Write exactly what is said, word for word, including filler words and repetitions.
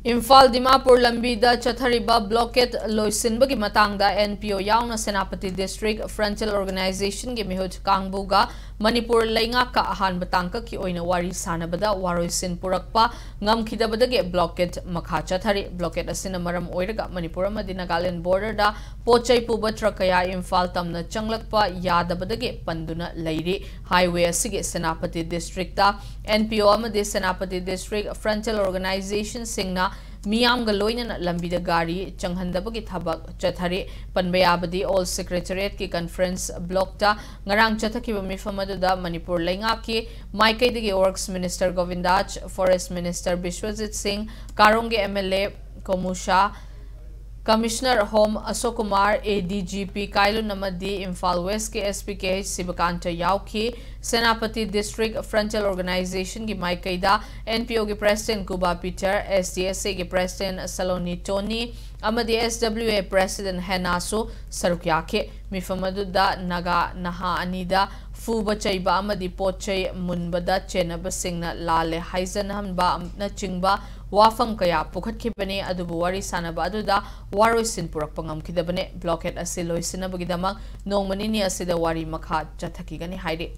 ꯏꯝꯐꯥꯜ ꯗꯤꯃꯥꯄꯨꯔ ꯂꯝꯕꯤꯗ ꯆꯠꯊꯔꯤꯕ blockade ꯂꯣꯏꯁꯤꯟꯕꯒꯤ ꯃꯇꯥꯡꯗ N P O ꯌꯥꯎꯅ ꯁꯦꯅꯥꯄꯇꯤ District Frontal Organization ꯒꯤ ꯃꯤꯍꯨꯠ ꯀꯥꯡꯕꯨꯒ ꯃꯅꯤꯄꯨꯔ ꯂꯩꯉꯥꯛꯀ ꯑꯍꯥꯟꯕ ꯇꯥꯡꯀꯛꯀꯤ ꯑꯣꯏꯅ ꯋꯥꯔꯤ ꯁꯥꯅꯕꯗ ꯋꯥꯔꯣꯏꯁꯤꯟ ꯄꯨꯔꯛꯄ ꯉꯝꯈꯤꯗꯕꯗꯒꯤ blockade ꯃꯈꯥ ꯆꯠꯊꯔꯤ꯫ Blockade ꯑꯁꯤꯅ ꯃꯔꯝ ꯑꯣꯏꯔꯒ ꯃꯅꯤꯄꯨꯔ ꯑꯃꯗꯤ ꯅꯥꯒꯥꯂꯦꯟ border ꯗ ꯄꯣꯠ ꯆꯩ ꯄꯨꯕ truck ꯀꯌꯥ ꯏꯝꯐꯥꯜ ꯇꯝꯅ ꯆꯪꯂꯛꯄ ꯌꯥꯗꯕꯗꯒꯤ ꯄꯟꯗꯨꯅ ꯂꯩꯔꯤ꯫ Highway ꯑꯁꯤꯒꯤ ꯁꯦꯅꯥꯄꯇꯤ District ꯇ N P O ꯑꯃꯗꯤ ꯁꯦꯅꯥꯄꯇꯤ District Frontal Organization ꯁꯤꯡꯅ ꯃꯤꯌꯥꯝꯒ ꯂꯣꯏꯅꯅ ꯂꯝꯕꯤꯗ ꯒꯥꯔꯤ ꯆꯪꯍꯟꯗꯕꯒꯤ ꯊꯕꯛ ꯆꯠꯊꯔꯤ꯫ ꯄꯟꯕ ꯌꯥꯕꯗꯤ, Old Secretariat ꯀꯤ conference block ꯇ ꯉꯔꯥꯡ ꯆꯠꯊꯈꯤꯕ ꯃꯤꯐꯝ ꯑꯗꯨꯗ ꯃꯅꯤꯄꯨꯔ ꯂꯩꯉꯥꯛꯀꯤ ꯃꯥꯏꯀꯩꯗꯒꯤ Works Minister ꯒꯣꯕꯤꯟꯗꯥꯖ, Forest Minister Biswajit ꯁꯤꯡ, ꯀꯥꯔꯣꯡꯒꯤ M L A ꯀꯣꯃꯨ ꯁꯥ, Commissioner Home Ashok Kumar, A D G P ꯀꯥꯏꯂꯨꯟ ꯑꯃꯗꯤ ꯏꯝꯐꯥꯜ West ꯀꯤ S P K H ꯁꯤꯕꯀꯥꯟꯇ ꯌꯥꯎꯈꯤ꯫ ꯁꯦꯅꯥꯄꯇꯤ District Frontal Organization ꯒꯤ ꯃꯥꯏꯀꯩꯗ N P O ꯒꯤ President Kuba Peter, S D S A ꯒꯤ President Saloni Tony ꯑꯃꯗꯤ S W A President ꯍꯦꯅꯥꯁꯨ ꯁꯔꯨꯛ ꯌꯥꯈꯤ꯫ ꯃꯤꯐꯝ ꯑꯗꯨꯗ ꯅꯥꯒꯥ ꯅꯍꯥ ꯑꯅꯤꯗ ꯐꯨꯕ ꯆꯩꯕ ꯑꯃꯗꯤ ꯄꯣꯠ ꯆꯩ ꯃꯨꯟꯕꯗ ꯆꯦꯟꯅꯕꯁꯤꯡꯅ ꯂꯥꯜꯂꯦ ꯍꯥꯏꯖꯅꯍꯟꯕꯅꯆꯤꯡꯕ ꯋꯥꯐꯝ ꯀꯌꯥ ꯄꯨꯈꯠꯈꯤꯕꯅꯤ, ꯑꯗꯨꯕꯨ ꯋꯥꯔꯤ ꯁꯥꯅꯕ ꯑꯗꯨꯗ ꯋꯥꯔꯣꯏꯁꯤꯟ ꯄꯨꯔꯛꯄ ꯉꯝꯈꯤꯗꯕꯅꯤ꯫ Blockade ꯑꯁꯤ ꯂꯣꯏꯁꯤꯟꯅꯕꯒꯤꯗꯃꯛ ꯅꯣꯡꯃ ꯅꯤꯅꯤ ꯑꯁꯤꯗ ꯋꯥꯔꯤ ꯃꯈꯥ ꯆꯠꯊꯈꯤꯒꯅꯤ ꯍꯥꯏꯔꯤ꯫